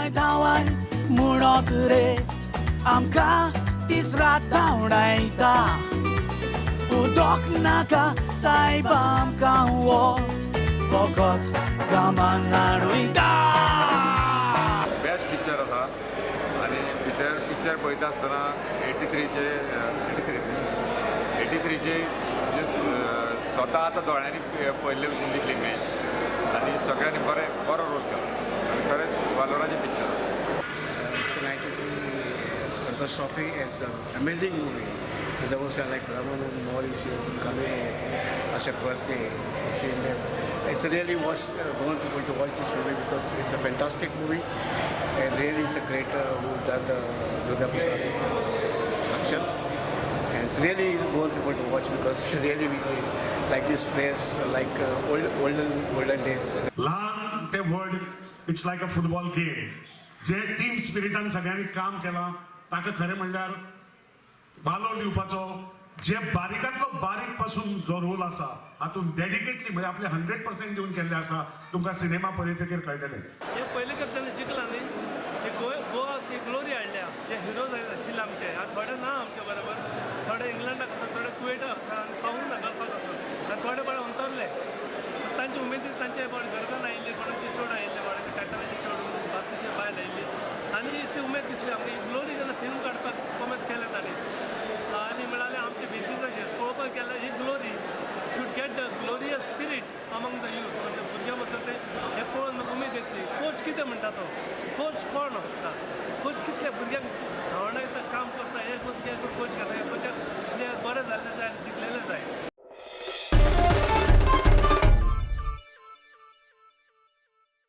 धांवाय धांवाय म्हणत रे आमकां दीस रात धांवडायता. उदक नाका सायबा आमकां, हो फकत कामान हाडयता. बेस्ट पिक्चर आसा आनी भितर पिक्चर पळयता आसतना 83चे, 83, 83चे स्वता आतां दोळ्यांनी पळयल्ले भशेन दिसली मॅच आनी सगळ्यांनी बरें बरो रोल केला आनी खरेंच वालोराचें पिक्चर आसा. It's a 93 Santosh Trophy and it's an amazing movie. There was like Brahmanand, Mauricio, Camilo, Ashok Varte, so seeing them. It's really watch, want people to watch this movie because it's a fantastic movie and really it's a great who done the Durga Prasad productions. And it's really want people to watch because really we like this place like old, olden olden days. ल्हान ते व्हड, it's like a football game. J team स्पिरिटान सगळ्यांनी काम केलां ताका खरें म्हणल्यार वालोर दिवपाचो. जे बारीकांतलो बारीक पासून जो रोल आसा हातून डेडिकेटली म्हणजे आपले 100% दिवन केल्ले आसा, तुमकां सिनेमा पळयतकीर कळटलें. हे पयले करतना जिखला न्ही, हे गोंय गोवा ती ग्लोरी हाडल्या. जे हिरोज आशिल्ले आमचे, आतां थोडे ना आमचे बरोबर, थोडे इंग्लंडाक आसा, थोडे कुवेटाक आसा आनी पावूंक ना, गल्फाक आसा आनी थोडे बरे अंतरले. तांचे उमेदीन तांचे कोण घरकान्न आयिल्ली, कोणाची चेडूं आयिल्ले, कोणाची टाटाची चेडूं, बाकीचे बायल आयिल्ली आनी ती उमेद दिसली आमकां. ग्लोरी जेन्ना फिल्म काडपाक कोमेस केलें तांणी आनी म्हळ्यार आमचे बेसिसाचेर पळोवपाक गेल्यार ही glory should get the glorious spirit among the youth. म्हणजे भुरग्यां बद्दल ते हे पळोवन उमेद येतली. कोच कितें म्हणटा तो